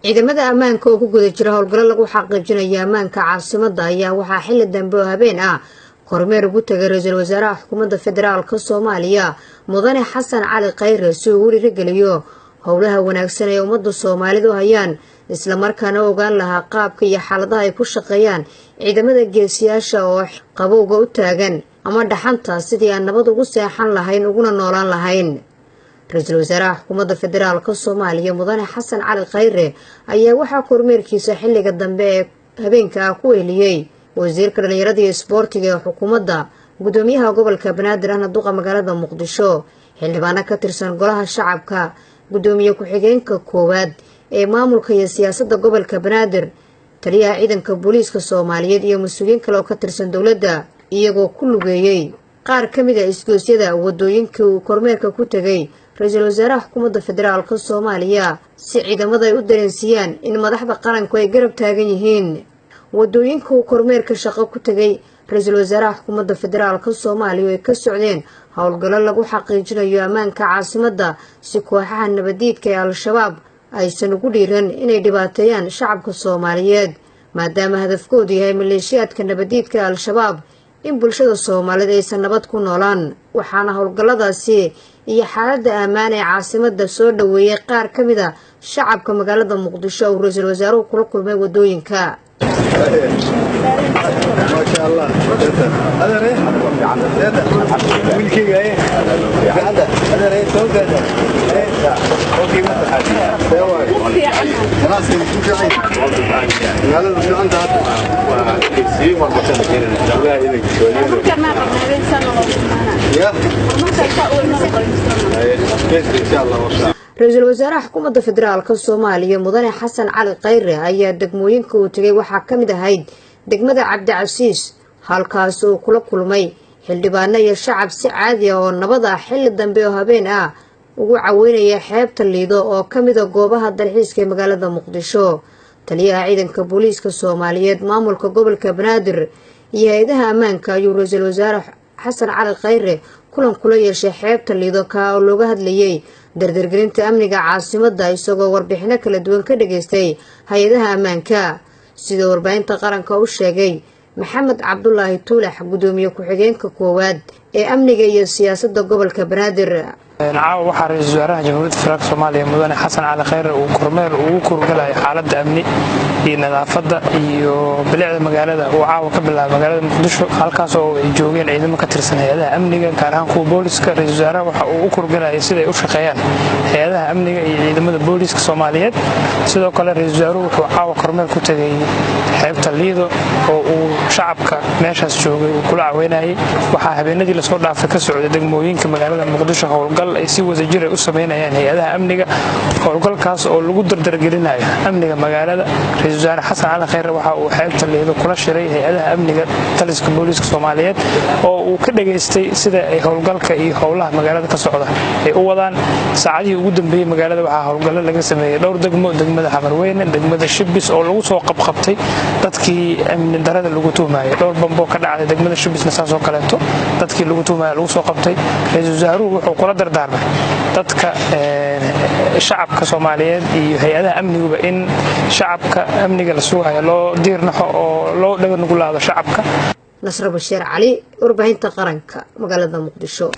Ciidamada ammaanka oo ku guda jira howlgallo lagu xaqiijinayo ammaanka caasimadda ayaa waxaa xilli dambe oo habeen ah kormeer ugu tagay ra-iisul wasaaraha xukuumadda federaalka Soomaaliya, Mudane Xasan Cali Khayre, si uu u dhiirigeliyo howlaha wanaagsan ee ummadda Soomaalida u hayaan, islamarkaana ogaan lahaa qaabka iyo xaaladaha ay ku shaqeeyaan ciidamada geesiyaasha oo qabowga u taagan ama dhaxanta sidii aan nabad ugu seexan lahayn uguna noolaan lahayn. Ra-iisul wasaaraha xukuumadda federaalka Soomaaliya, Mudane Xasan Cali Khayre, ayaa waxaa kormeerkiisa xilliga dambe ee habeenka ah ku weheliyey wasiirka dhallinyarada iyo isboortiga ee xukuumadda, gudoomiyaha gobolka Banaadir ahna duqa magaalada Muqdisho, xildhibaano ka tirsan golaha shacabka, gudoomiye ku-xigeenka koowaad ee maamulka iyo siyaasadda gobolka Banaadir, taliyaha ciidanka booliiska Soomaaliyeed iyo mas-uuliyiin kale oo ka tirsan dowladda, iyagoo ku lugeeyey qaar ka mid a isgoosyada wadooyinkii uu kormeerka ku tegay ra-iisul wasaaraha xukuumadda federaalka Soomaaliya, si ciidamada ay u dareensiiyaan in madaxda qaranku ay garab taagan yihiin. Wadooyinka uu kormeerka shaqo ku tegay ra-iisul wasaaraha xukuumadda federaalka Soomaaliya oo ay ka socdeen howlgallo lagu xaqiijinayo ammaanka caasimadda si kooxaha nabadiidka ee Al-Shabaab aysan ugu dhiiran inay dhibaateeyaan shacabka Soomaaliyeed, maadaama hadafkoodu yahay maleeshiyaadka nabadiidka ee Al-Shabaab in bulshada Soomaaliyeed aysan nabad ku noolaan. Waxaana howlgalladaasi iyo xaaladda ammaan ee caasimadda soo dhoweeyey qaar ka mid a shacabka magaalada Muqdisho uu ra-iisul wasaaruhu kula kulmay wadooyinka. ما شاء الله، هذا ريح ويلكي ايه هذا هذا ريح توك هذا اوكي خلاص. هذا شو عندها؟ يا ان شاء الله. Ra-iisul wasaaraha xukuumadda federaalka Soomaaliya, Mudane Xasan Cali Khayre, ayaa degmooyinka uu tegay waxaa ka mid ahayd degmada Cabdicasiis, halkaas uu kula kulmay xildhibaano iyo shacab si caadi ah oo nabad ah xilli dambe oo habeen ah ugu caweynaya xeebta Liido oo ka mid a goobaha dalxiiska ee magaalada Muqdisho. Taliyaha ciidanka booliiska Soomaaliyeed, maamulka gobolka Banaadir iyo hay-adaha ammaanka ayuu ra-iisul wasaare Xasan Cali Khayre kulan kula yeeshay xeebta Liido, kaa oo looga hadlayay dardargelinta amniga caasimadda, isagoo warbixino kala duwan ka dhageystay hay-adaha ammaanka, sida warbaahinta qaranka u sheegay Maxamed Cabdulaahi Tuulax, gudoomiye ku-xigeenka koowaad ee amniga iyo siyaasadda gobolka Banaadir. Caawa waxaa ra-iisul wasaaraha Jamhuuriyadda Federaalk Soomaaliya, Mudane Xasan Cali Khayre, uu kormeer ugu kurgalaya xaaladda amni iyo nadaafadda iyo bilicda magaalada uu caawa ka bilaabay magaalada Muqdisho, halkaas oo ay joogeen ciidamo ka tirsan hay-adaha amniga, gaar ahaan kuwa booliska. Ra-iisul wasaaraha waxa uu u kurgalayay siday u shaqeeyaan hay-adaha amniga iyo ciidamada booliska Soomaaliyeed. Sidoo kale ra-iisul wasaaruhu wuxuu caawa kormeer ku tegay xeebta Liido oo uu shacabka meeshaas joogay uu kula caweynayay. Waxaa habeenadii lasoo dhaafay ka socday degmooyinka magaalada Muqdisho howlgal ay si wadajir ay u samaynayaan hay-adaha amniga, howlgalkaas oo lagu dardargelinayo amniga magaalada. Ra-iisul wasaare Xasan Cali Khayre waxa uu xeebta Liido kula shiray hay-adaha amniga, taliska booliiska Soomaaliyeed, oo uu ka dhagaystay sida ay howlgalka iyo howlaha magaalada ka socda ay u wadaan. Saacadihii ugu dambeeyey magaalada waxaa howlgallo laga sameeyey dhowr degmo, degmada Xamarweyne, degmada Shibis, oo lagu soo qabqabtay dadkii amni darada lagu tuhmayay. Dhowr bambo ka dhacday degmada Shibisna saasoo kaleeto dadkii lagu tuhmaya lagu soo qabtay. Ra-iisul wasaaruhu wuxuu kula dardaarmay dadka shacabka Soomaaliyeed iyo hay-adaha amniguba in shacabka amniga la sugayo loo diirnaxo oo loo dhaga nugulaado shacabka. Nasre Bashiir Cali, warbaahinta qaranka, magaalada Muqdisho.